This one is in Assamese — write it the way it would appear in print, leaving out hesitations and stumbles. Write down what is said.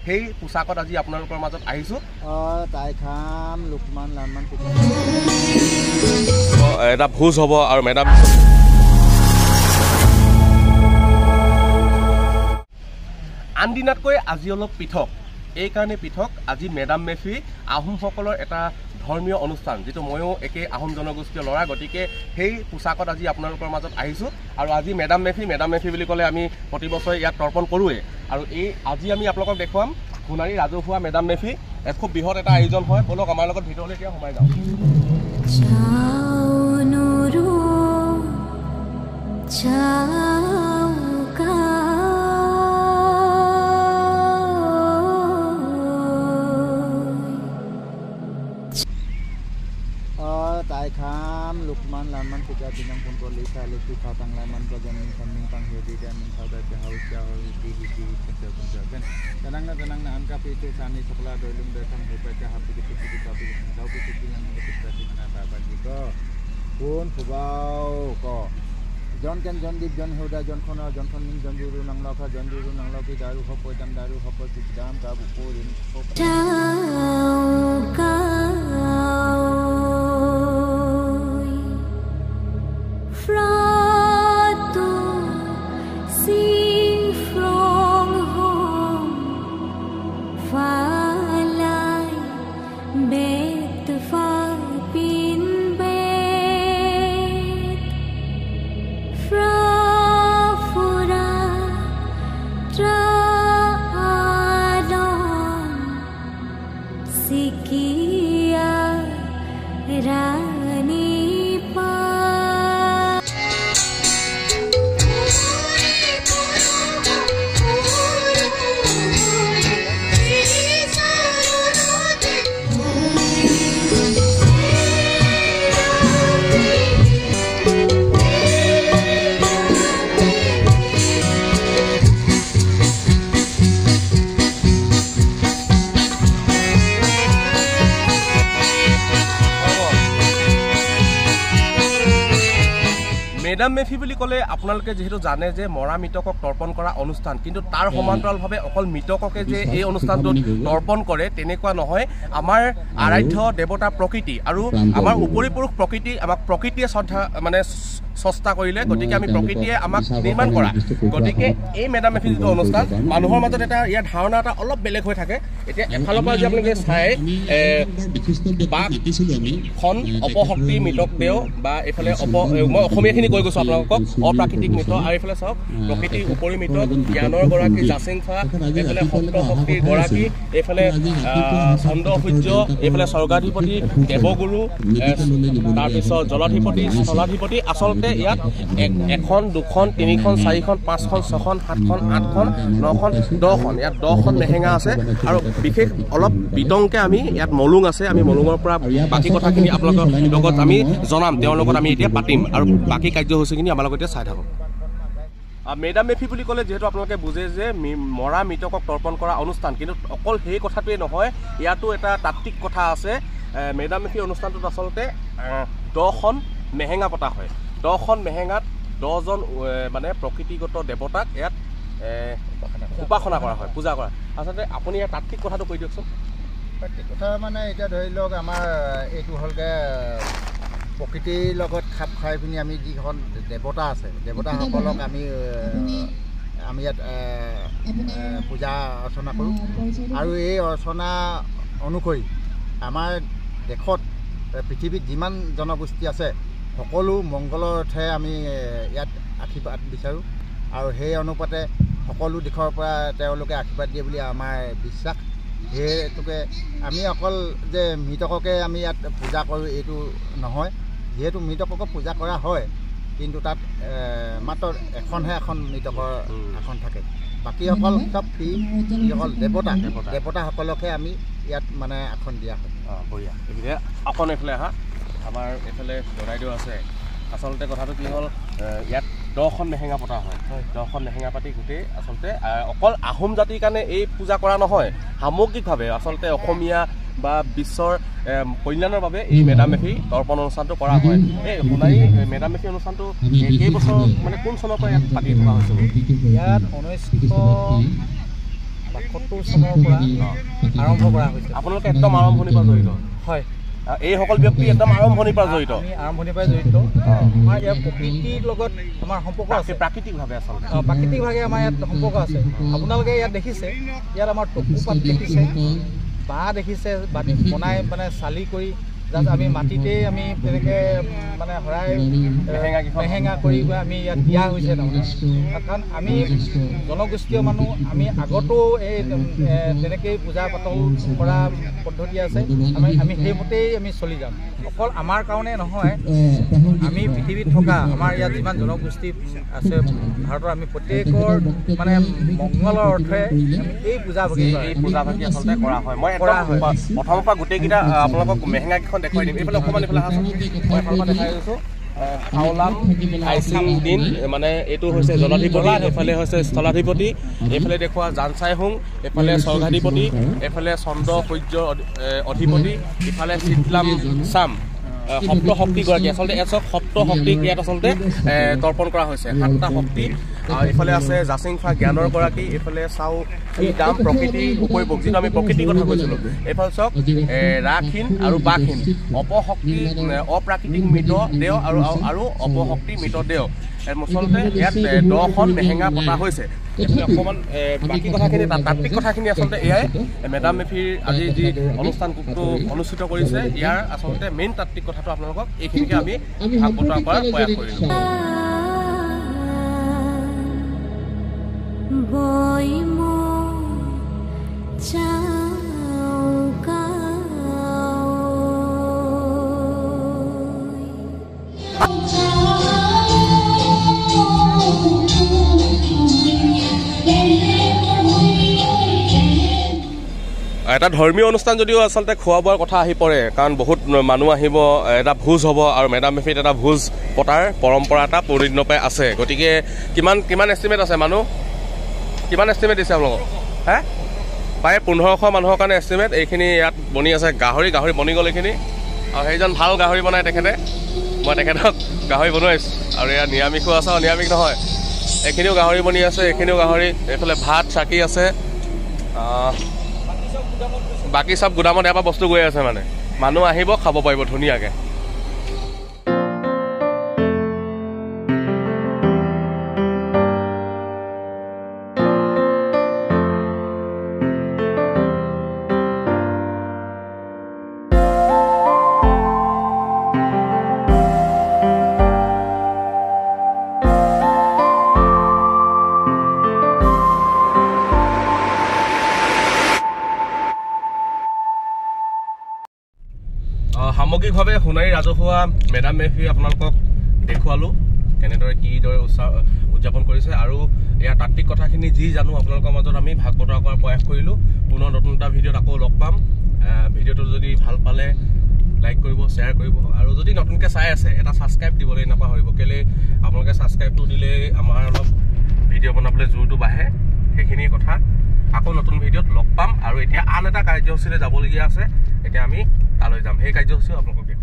সেই পোছাকত আজি আপোনালোকৰ মাজত আহিছোঁ। এটা ভোজ হ'ব আৰু মেডাম আন দিনাতকৈ আজি অলপ পৃথক, এইকাৰণে পৃথক। আজি মেডাম মেফি আহোমসকলৰ এটা ধৰ্মীয় অনুষ্ঠান, যিটো ময়ো একেই আহোম জনগোষ্ঠীয় ল'ৰা, গতিকে সেই পোছাকত আজি আপোনালোকৰ মাজত আহিছোঁ। আৰু আজি মেডাম মেফি বুলি ক'লে আমি প্ৰতি বছৰে ইয়াত তৰ্পণ কৰোঁৱেই। আৰু এই আজি আমি আপোনালোকক দেখুৱাম সোণাৰী ৰাজহুৱা মেডাম মেফি, খুব বৃহৎ এটা আয়োজন হয়। ব'লক আমাৰ লগত ভিতৰলৈ এতিয়া সোমাই যাওঁ। মেডাম মেফি বুলি ক'লে আপোনালোকে যিহেতু জানে যে মৰা মৃতকক তৰ্পণ কৰা অনুষ্ঠান, কিন্তু তাৰ সমান্তৰালভাৱে অকল মৃতককে যে এই অনুষ্ঠানটোত তৰ্পণ কৰে তেনেকুৱা নহয়। আমাৰ আৰাধ্য দেৱতা প্ৰকৃতি আৰু আমাৰ উপৰিপুৰুষ প্ৰকৃতি, আমাক প্ৰকৃতিয়ে শ্ৰদ্ধা মানে চেষ্টা কৰিলে, গতিকে আমি প্ৰকৃতিয়ে আমাক নিৰ্মাণ কৰা। গতিকে এই মেডাম মেফি যিটো অনুষ্ঠান, মানুহৰ মাজত এটা ইয়াৰ ধাৰণা এটা অলপ বেলেগ হৈ থাকে। এতিয়া এফালৰ পৰা যদি আপোনালোকে চাই বাঘখন অপশক্তি মৃতক দেও বা এইফালে মই অসমীয়াখিনি কৈ গৈছোঁ আপোনালোকক, অপ্ৰাকৃতিক মৃত, আৰু এইফালে চাওক প্ৰকৃতিৰ উপৰি মৃত জ্ঞানৰ গৰাকী জাচিংফা, এইফালে সপ্ত শক্তিৰ গৰাকী, এইফালে চন্দ্ৰ সূৰ্য, এইফালে স্বৰ্গাধিপতি দেৱগুৰু, তাৰপিছত জলাধিপতি স্থলাধিপতি। আচলতে ইয়াত এখন দুখন তিনিখন চাৰিখন পাঁচখন ছখন সাতখন আঠখন নখন দহখন, ইয়াত দহখন মেহেঙা আছে। আৰু বিশেষ অলপ বিতংকে আমি ইয়াত মলুং আছে, আমি মলুঙৰ পৰা বাকী কথাখিনি আপোনালোকৰ লগত আমি জনাম, তেওঁৰ লগত আমি এতিয়া পাতিম আৰু বাকী কাৰ্যসূচীখিনি আমাৰ লগত এতিয়া চাই থাকক। মেডাম মেফি বুলি ক'লে যিহেতু আপোনালোকে বুজে যে মৰা মৃতকক তৰ্পণ কৰা অনুষ্ঠান, কিন্তু অকল সেই কথাটোৱে নহয়, ইয়াতো এটা তাত্ত্বিক কথা আছে। মেডাম মেফি অনুষ্ঠানটোত আচলতে দহখন মেহেঙা পতা হয়। দহখন মেহেঙাত দহজন মানে প্ৰকৃতিগত দেৱতাক ইয়াত উপাসনা কৰা হয়, পূজা কৰা। আচলতে আপুনি ইয়াৰ তাত্ত্বিক কথাটো কৈ দিয়কচোন। তাত্ত্বিক কথা মানে এতিয়া ধৰি লওক আমাৰ এইটো হ'লগৈ প্ৰকৃতিৰ লগত খাপ খাই পিনি আমি যিখন দেৱতা আছে, দেৱতাসকলক আমি ইয়াত পূজা অৰ্চনা কৰোঁ। আৰু এই অৰ্চনা অনুসৰি আমাৰ দেশত পৃথিৱীত যিমান জনগোষ্ঠী আছে সকলো মংগলৰ অৰ্থে আমি ইয়াত আশীৰ্বাদ বিচাৰোঁ। আৰু সেই অনুপাতে সকলো দিশৰ পৰা তেওঁলোকে আশীৰ্বাদ দিয়ে বুলি আমাৰ বিশ্বাস। সেইটোকে আমি অকল যে মৃতককে আমি ইয়াত পূজা কৰোঁ এইটো নহয়, যিহেতু মৃতককো পূজা কৰা হয়, কিন্তু তাত মাত্ৰ এখনহে এখন মৃতকৰ আসন থাকে, বাকীসকল চব ফ্ৰী। যিসকল দেৱতা, দেৱতাসকলকহে আমি ইয়াত মানে আসন দিয়া হয়। বঢ়িয়া। এইপিনে অকণ এইফালে আহা, আমাৰ এইফালে দদাইদেউ আছে। আচলতে কথাটো কি হ'ল, ইয়াত দহখন মেহেঙা পতা হয়। দহখন মেহেঙা পাতি গোটেই আচলতে অকল আহোম জাতিৰ কাৰণে এই পূজা কৰা নহয়, সামগ্ৰিকভাৱে আচলতে অসমীয়া বা বিশ্বৰ কল্যাণৰ বাবে এই মেডাম মেফি তৰ্পণ অনুষ্ঠানটো কৰা হয়। এই সোণাৰী মেডাম মেফি অনুষ্ঠানটো কেইবছৰ মানে কোন চনৰ পৰা ইয়াত পাতি থকা হৈছে? ইয়াত 1952 1972 চনৰ পৰা আৰম্ভ কৰা হৈছে। আপোনালোকে একদম আৰম্ভণিৰ পৰা জড়িত? হয়, এইসকল ব্যক্তি একদম আৰম্ভণিৰ পৰা জড়িত। আমি আৰম্ভণিৰ পৰাই জড়িত। আমাৰ ইয়াৰ প্ৰকৃতিৰ লগত আমাৰ সম্পৰ্ক আছে, প্ৰাকৃতিকভাৱে আচলতে প্ৰাকৃতিকভাৱে আমাৰ ইয়াত সম্পৰ্ক আছে। আপোনালোকে ইয়াত দেখিছে, ইয়াত আমাৰ টকুপাত দেখিছে, বাঁহ দেখিছে, বাতি বনাই মানে চালি কৰি জাষ্ট আমি মাটিতেই আমি তেনেকৈ মানে শৰাই মেহেঙা কৰি আমি ইয়াত দিয়া হৈছে। তাৰমানে কাৰণ আমি জনগোষ্ঠীয় মানুহ, আমি আগতেও এই তেনেকেই পূজা পাতল কৰা পদ্ধতি আছে, আমি সেইমতেই আমি চলি যাম। অকল আমাৰ কাৰণে নহয়, আমি পৃথিৱীত থকা আমাৰ ইয়াত যিমান জনগোষ্ঠী আছে ভাৰতৰ, আমি প্ৰত্যেকৰ মানে মংগলৰ অৰ্থে আমি এই পূজাভাগী আচলতে কৰা হয়। মই প্ৰথমৰ পৰা গোটেইকেইটা আপোনালোকক মেহেঙাকেইখন দেখুৱাই দিম। এইফালে অকণমান এইফালে আহাচোন, মই এফালৰ পৰা দেখাই দিছোঁ। হাওলাম আইচিং দিন মানে এইটো হৈছে জলাধিপতি, এইফালে হৈছে স্থলাধিপতি, এইফালে দেখুওৱা জানচাইহুং, এইফালে স্বৰ্গাধিপতি, এইফালে চন্দ্ৰ সূৰ্যৰ অধিপতি, ইফালে চিতলাম চাম সপ্ত শক্তিগৰাকী। আচলতে ইয়াত চাওক, সপ্ত শক্তিক ইয়াত আচলতে তৰ্পণ কৰা হৈছে, 7টা শক্তি। এইফালে আছে জাচিংফা জ্ঞানৰ গৰাকী, এইফালে চাও দাম প্ৰকৃতি উপভোগ, যিটো আমি প্ৰকৃতিৰ কথা কৈছিলোঁ। এইফালে চাওক ৰাসহীন আৰু বাকহীন, অপশক্তি অপ্ৰাকৃতিক মৃতদেহ আৰু আৰু অপশক্তি মৃতদেহ। আচলতে ইয়াত 10খন মেহেঙা পতা হৈছে। এইফালে অকণমান বাকী কথাখিনি, তাত্ত্বিক কথাখিনি আচলতে এয়াই। মেডাম মেফিৰ আজি যি অনুষ্ঠানটো অনুষ্ঠিত কৰিছে, ইয়াৰ আচলতে মেইন তাত্ত্বিক কথাটো আপোনালোকক এইখিনিকে আমি ভাগ বতৰা কৰাৰ প্ৰয়াস কৰিলোঁ। এটা ধৰ্মীয় অনুষ্ঠান যদিও আচলতে খোৱা বোৱাৰ কথা আহি পৰে, কাৰণ বহুত মানুহ আহিব, এটা ভোজ হ'ব আৰু মেডাম মেফিত এটা ভোজ পতাৰ পৰম্পৰা এটা পুৰণি দিনৰ পৰাই আছে। গতিকে কিমান কিমান এষ্টিমেট আছে মানুহ, কিমান এষ্টিমেট দিছে আপোনালোকক? হে, প্ৰায় 1500 মানুহৰ কাৰণে এষ্টিমেট। এইখিনি ইয়াত বনি আছে গাহৰি, গাহৰি বনি গ'ল এইখিনি। আৰু সেইজন ভাল গাহৰি বনায় তেখেতে, মই তেখেতক গাহৰি বনোৱাইছোঁ। আৰু ইয়াত নিৰামিষো আছে, নিৰামিষ নহয়, এইখিনিও গাহৰি বনি আছে, এইখিনিও গাহৰি। এইফালে ভাত চাকি আছে, বাকী চব গুদামত ইয়াৰ পৰা বস্তু গৈ আছে। মানে মানুহ আহিব, খাব পাৰিব ধুনীয়াকৈ। সামগ্ৰিকভাৱে সোণাৰী ৰাজহুৱা মেডাম মেফি আপোনালোকক দেখুৱালোঁ কেনেদৰে কিদৰে উদযাপন কৰিছে আৰু ইয়াৰ তাত্ত্বিক কথাখিনি যি জানো আপোনালোকৰ মাজত আমি ভাগ বতৰা কৰাৰ প্ৰয়াস কৰিলোঁ। পুনৰ নতুন এটা ভিডিঅ'ত আকৌ লগ পাম। ভিডিঅ'টো যদি ভাল পালে লাইক কৰিব, শ্বেয়াৰ কৰিব আৰু যদি নতুনকৈ চাই আছে এটা ছাবস্ক্ৰাইব দিবলৈ নাপাহৰিব। কেলৈ আপোনালোকে ছাবস্ক্ৰাইবটো দিলেই আমাৰ অলপ ভিডিঅ' বনাবলৈ জোৰটো বাঢ়ে। সেইখিনিয়ে কথা। আকৌ নতুন ভিডিঅ'ত লগ পাম। আৰু এতিয়া আন এটা কাৰ্যসূচীলৈ যাবলগীয়া আছে, এতিয়া আমি তালৈ যাম, সেই কাৰ্যসূচীও আপোনালোকক দেখুৱাম।